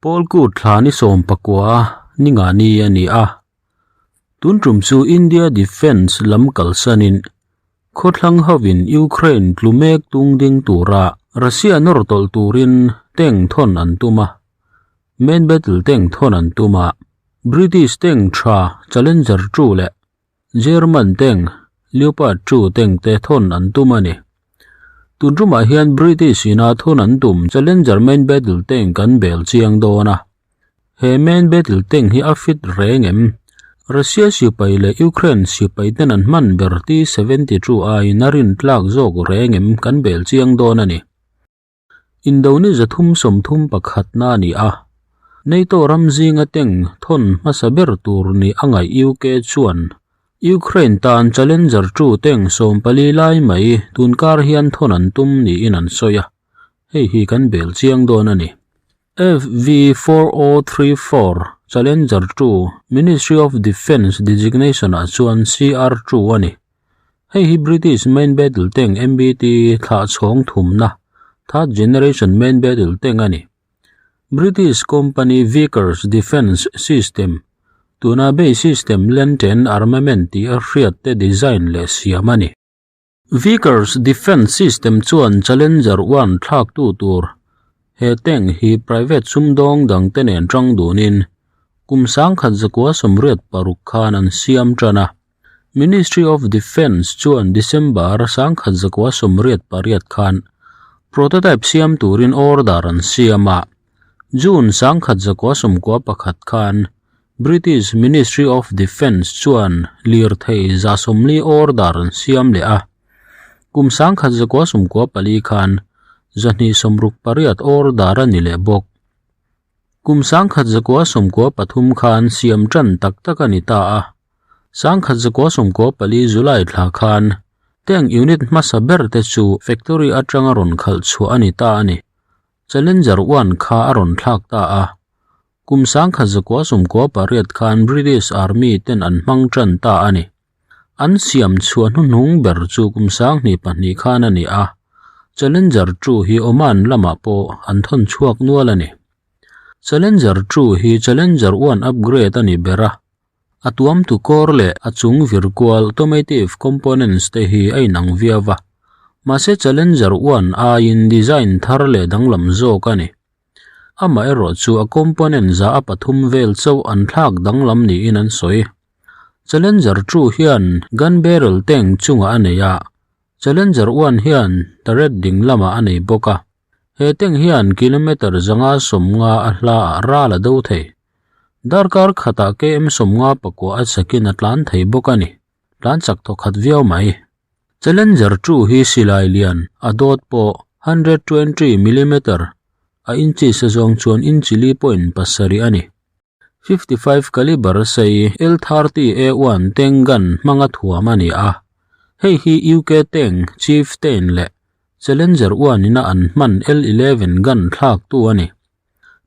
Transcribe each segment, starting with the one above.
Pawlkut thla ni 19 ni nga ni a ni a. Tun tum chu India Defence lam kalsanin khawthlang hovin Ukraine tlu mek tung ding tura Russia nawr tawlh turin tank thawn an tum a. Main battle tank thawn an tum a. British tank tha Challenger 2 leh German tank Leopard 2 tank te thawn an tum a ni. Tun tumah hian British ina thawn an tum Challenger main battle tank kan bel chiang dawn a. He main battle tank hi a fit reng em? Russia sipai leh Ukraine sipai ten an hman ber T-72 aiin a rin tlak zawk reng em kan bel chiang dawn a ni. Indoni 331 na a ni a, NATO ram zinga tank thawn hmasa ber tur ni a ngaih UK chuan Ukraine tan Challenger 2 tank 14 lai mai tunkar hian thawn an tum niin an sawi a, hei hi kan bel chiang dawn a ni. FV4034 Challenger 2 Ministry of Defence designation ah chuan CR2 a ni. Hei hi British Main Battle Tank MBT thlah chhawng thumna, Third Generation Main Battle Tank a ni. British company Vickers Defence System, tuna bei system Lenten Armament tih a hriat te design leh siam a ni. Vickers Defence System chuan Challenger 1 thlaktu tur he tank hi private sumdawng dangte nen tang dunin kum 1986 khan an siam tan a. Ministry of Defence chuan December 1988 khan prototype siam turin order an siam a, June 1991 khan British Ministry of Defence chuan lirthei 140 order an siam leh a, kum 1994 khan 268 order a ni leh bawk. Kum 1993 khan siam tan tak tak a ni ta a, 1994 July thla khan tank unit hmasa ber te chu factory atanga rawn khalh chhuah a ni ta a ni. Challenger 1 kha a rawn thlak ta a, kum 1998 khan British Army ten an hmang tan ta a ni. An siam chhuah hnuhnung ber chu kum 2002 khan a ni a, Challenger 2 hi Oman lamah pawh an thawn chhuak nual a ni. Challenger 2 hi Challenger 1 upgrade a ni ber a, a tuam tu kawr leh a chung vir kual automotive components te hi a inang viau va, mahse Challenger 1 aiin design thar leh danglam zawk a ni. Amaherawh chu a component za a pathum vel chauh an thlak danglam niin an sawi. Challenger 2 hian gun barrel tank chungah a nei a, Challenger 1 hian turret ding lamah a nei bawk a. He tank hian kilometer 150 a hla ah ral a do thei. Darkar khatah KM 54 a chakin a tlan thei bawk a ni. Tlan chak thaw khat viau mai. Challenger 2 hi silai lian a dawt pawh 120 millimeter a inches a zawng chuan inch li point pasarih a ni. 55 caliber sei L30A1 tank gun hmanga thuam a ni a, hei hi UK tank Chieftain leh Challenger 1 ina an hman L11 gun thlaktu a ni.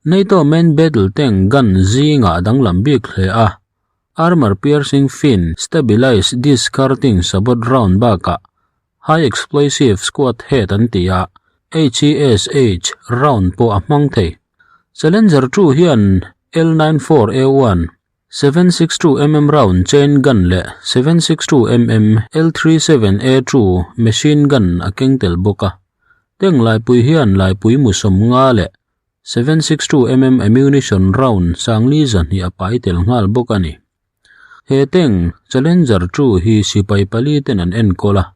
NATO main battle tank gun zingah danglam bik hle a, armor piercing fin stabilized discarding sabot round bakah high explosive squad head an ti a, HESH round pawh a hmang thei. Challenger 2 hian L94A1 762mm round chain gun leh 762mm L37A2 machine gun a keng tel bawk a. Tank laipui hian laipui mu 50 leh 762mm ammunition round 4,200 a pai tel nghal bawk a ni. He tank Challenger 2 hi sipai pali ten an enkawl a.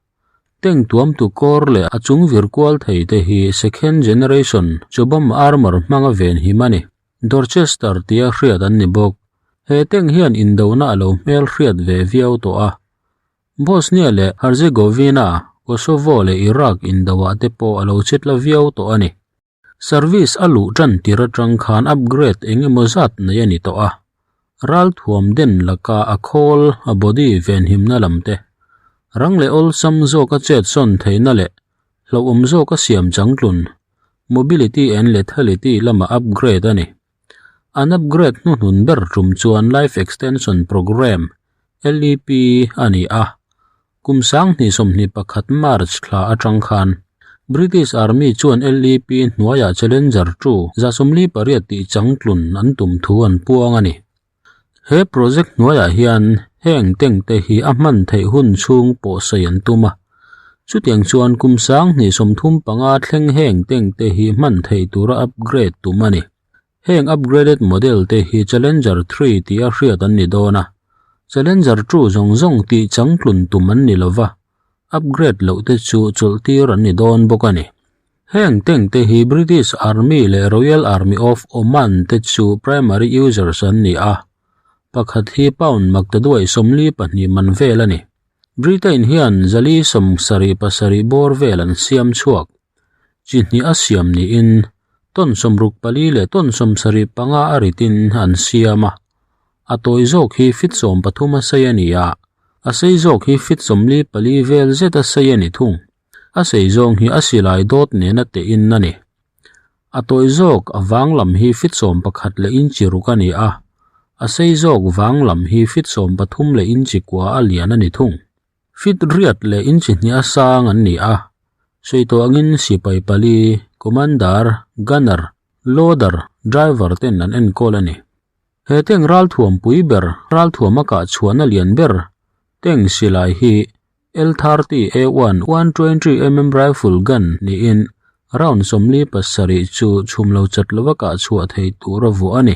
Tank tuam tu kawr leh a chung vir kual thei te hi second generation Chobham armor hmanga ven him a ni. Dorchester tia hriat an ni bawk. He tank hian indona a lo hmel hriat ve viau tawh a. Bosnia leh Herzegovina, Kosovo leh Iraq indoah te pawh a lo chitla viau tawh a ni. Service a luh tan tir atang khan upgrade eng emaw zat nei a ni tawh a. Ral thuam den laka a khawl a body venhimna lam te, rang leh awlsam zawka chet sawn theihna leh hlauhawm zawka siam changtlun, mobility and lethality lama upgrade a ni. An upgrade hnuhnun ber tum chuan Life Extension Programme, LEP, a ni a. Kum 2021 March thla atang khan. British Army chuan LEP hnuaiah Challenger 2 48 tih changtlun an tum thu an puang a ni. He project hnuaiah hian heng tank te hi a hman theih hun chhung pawh sawi an tum a. Chutiang chuan kum 2035 thleng heng tank te hi hman theih tura upgrade tum a ni. Heng upgraded model te hi Challenger 3 tia hriat an ni dawn a. Challenger 2 zawng zawng tih changtlun tum an ni lova, upgrade loh te chu chawlh tir an ni dawn bawk a ni. Heng tank te hi British Army leh Royal Army of Oman te chu primary users an ni a, pakhat hi pound maktaduai 42 man vel a ni. Britain hian 477 bawr vel an siam chhuak. Chi hnih a siam niin ton 64 leh ton 75 a ritin an siam a. A tawi zawk hi fit 13 a sei a ni a, a sei zawk hi fit 44 vel zet a sei a ni thung. A sei zawng hi a silai dawt nena tehin a ni. A tawi zawk a vang lam hi fit 11 leh inchi ruk a ni a, a sei zawk vang lam hi fit 13 leh inchi kua a lian a ni thung. Fit riat leh inchi hnih a sang an ni a, sawi tawh angin sipai pali, commander, gunner, loader, driver ten an enkawl a ni. He tank ralthuam pui ber, ralthuam a kah chhuahna lian ber tank silai hi L30 A1 120mm rifle gun niin round 47 chu chhum lo chat lova kah chhuah theih tur a vuah a ni.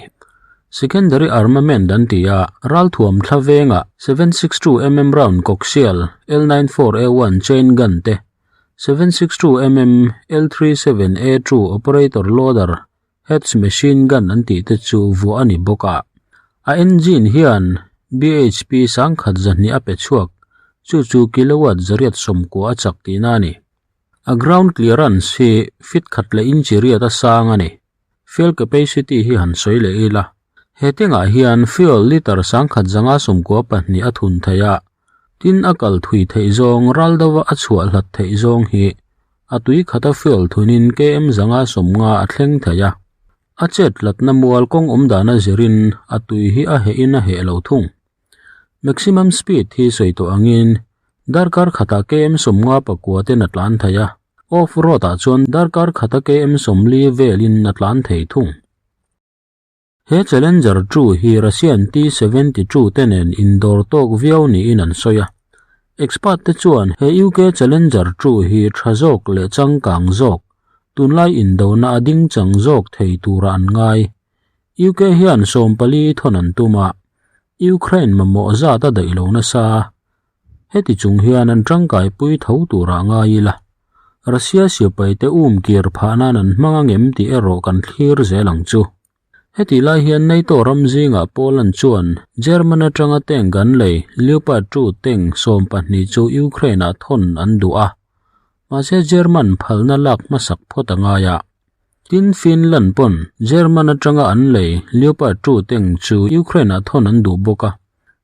Secondary armament an ti a, ralthuam thla vengah 762mm round coaxial L94A1 chain gun te, 762mm L37A2 operator loader Hetz machine gun an tih te chu vuah a ni bawk a. A engine hian bhp 1200 a pe chhuak, chu chu kilowatt 190 a chak tihna a ni. A ground clearance hi fit khat leh inchi riat a sang a ni. Fuel capacity hi han sawi leh ila. He tengah hian fuel litre 1192 a thun thei a, tin a kal thui theih zawng ral deuha a chhuah hlat theih zawng hi a tui khata fuel thunin km 150 a thleng thei a. A chet hlatna mual kawng awm dana zirin a tui hi a heh in a heh lo thung. Maximum speed hi sawi tawh angin darkar khatah km 59 ten a tlan thei a, off road ah chuan darkar khata km 40 velin a tlan thei thung. He Challenger 2 hi Russian T-72 te nen indawr tawk viau niin an sawi a. Expert te chuan he UK Challenger 2 hi tha zawk leh changkang zawk, tunlai indona a ding chang zawk thei tura an ngai. UK hian 14 thawn an tum a, Ukraine mamawh zat a daih lo nasa. Heti chung hian an tangkai pui tho tura ngai ila. Russia sipai te um kir phah nan an hmang angem tih erawh kan thlir zel ang chu. Heti lai hian NATO ram zingah Poland chuan German atanga tank an lei Leopard 2 tank 12 chu Ukraine ah thawn an duh a. Mahse German phalna lak hmasak phawt a ngai a. Tin Finland pawn German atanga an lei Leopard 2 tank chu Ukraine ah thawn an duh bawk a.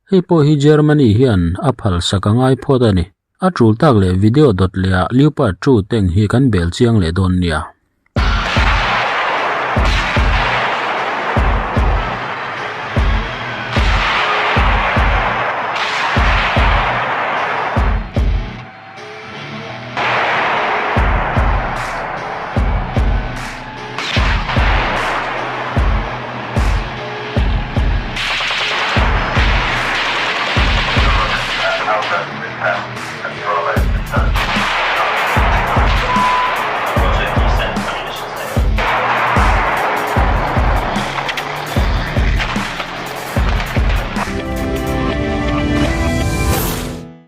Hei pawh hi Germany hian a phalsak a ngai phawt a ni. A tul tak leh video dawt leh ah Leopard 2 tank hi kan bel chiang leh dawn nia.